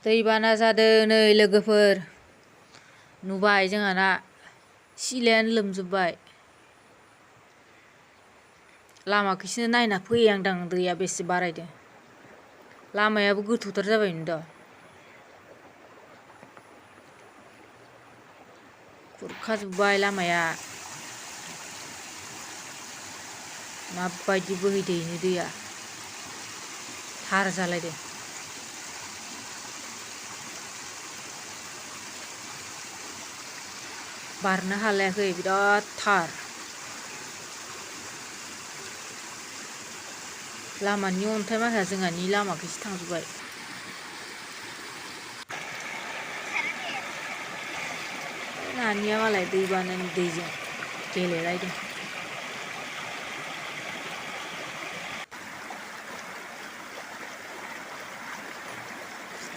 दैबाना जादों नै लोगोफोर नुबाय जोंहाना सिलायानो लोमजोबबाय लामाखैसो नायना फैहांदां दैया बेसे बारायदों लामायाबो गोथौथार जाबाय दा खुरखाजोब्बाय लामाया माबायदि बोहैदैनो दैया थार जालायदों बारनो हालायाखै बिराद थार लामानि अन्थाइ माखाया जोंहानि लामाखैसो थांजोब्बाय नानिया मालाय दैबानानि दैजों गेलेलायदों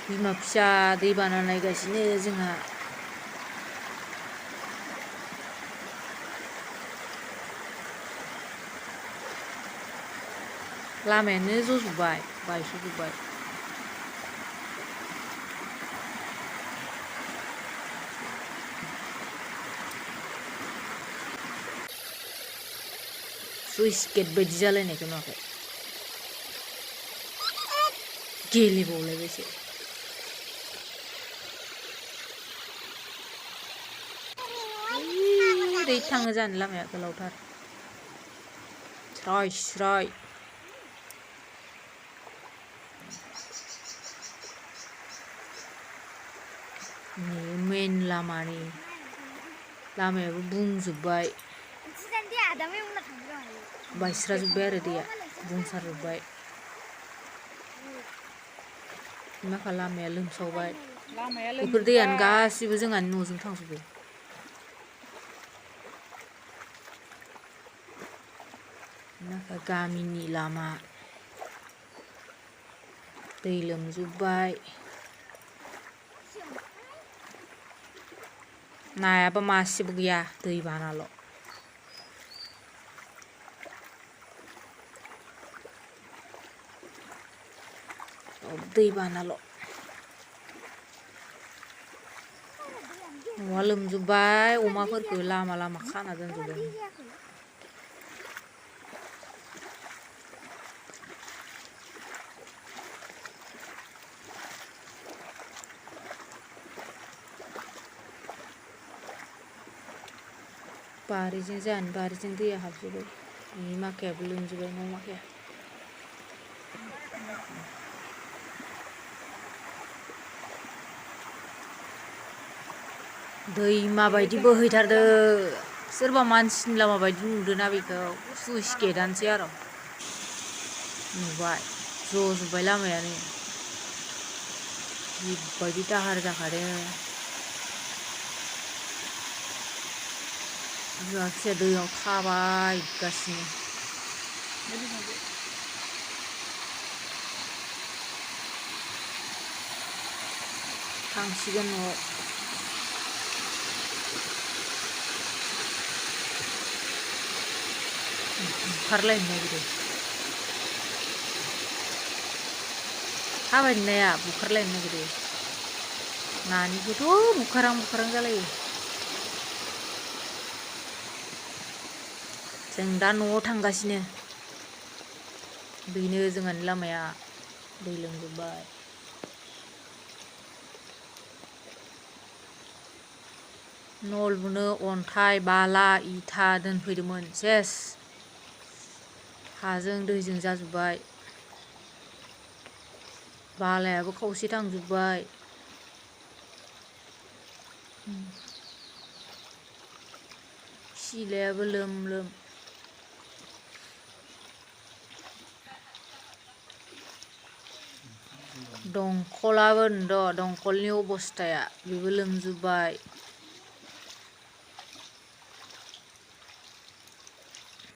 बिमा फिसा दैबाना नायगासिनो जोंहा लामायानो जजोब्बाय बायस'जोब्बाय सुइस गेट बायदि जालायनायखौ नुवाखै गेलेबावलायबायसो ओरै थाङो जानो लामाया गोलावथार स्राय स्राय मेन लामायाबो बुंजोब्बाय बायस्राजोब्बाय आरो दैया बुंसारजोब्बाय माखा लामाया लोमसावबाय बेफोर दैयानो गासिबो जोंहानि न'जों थांजोबो माखा गामिनि लामा दै लोमजोब्बाय नायाबो मासेबो गैया दैबानाल' दैबानाल' न'आ लोमजोब्बाय अमाफोरखौ लामा लामा खाना दोनजोबदों बारिजों जाहानि बारिजों दैया हाबजोब्बाय नै माखायाबो लोमजोब्बाय न' माखाया दैमा बायदि बोहैथारदों सोरबा मानसिनि लामा बायदि नुदोंना बेखौ सुइस गेटआनोसै आरो नुबाय जजोब्बाय लामायानो जिबायदि दाहार जाखादों बिमा फिसा दैयाव थाबायगासिनो थांसिगोन न'आव बुखारलायनो नागिरो थाबायनो नाया बुखारलायनो नागिरो नानिखौथ' बुखारां जालायो जों दा न'आव थांगासिनो बेनो जोंहानि लामाया दै लोमजोब्बाय न' लुनो अन्थाइ बाला इथा दोनफैदोंमोन सेस हाजों दैजों जाजोब्बाय बालायाबो खावसे थांजोब्बाय सिलायाबो लोम दंखलाबो दंखलनि अबस्थाया बेबो लोमजोब्बाय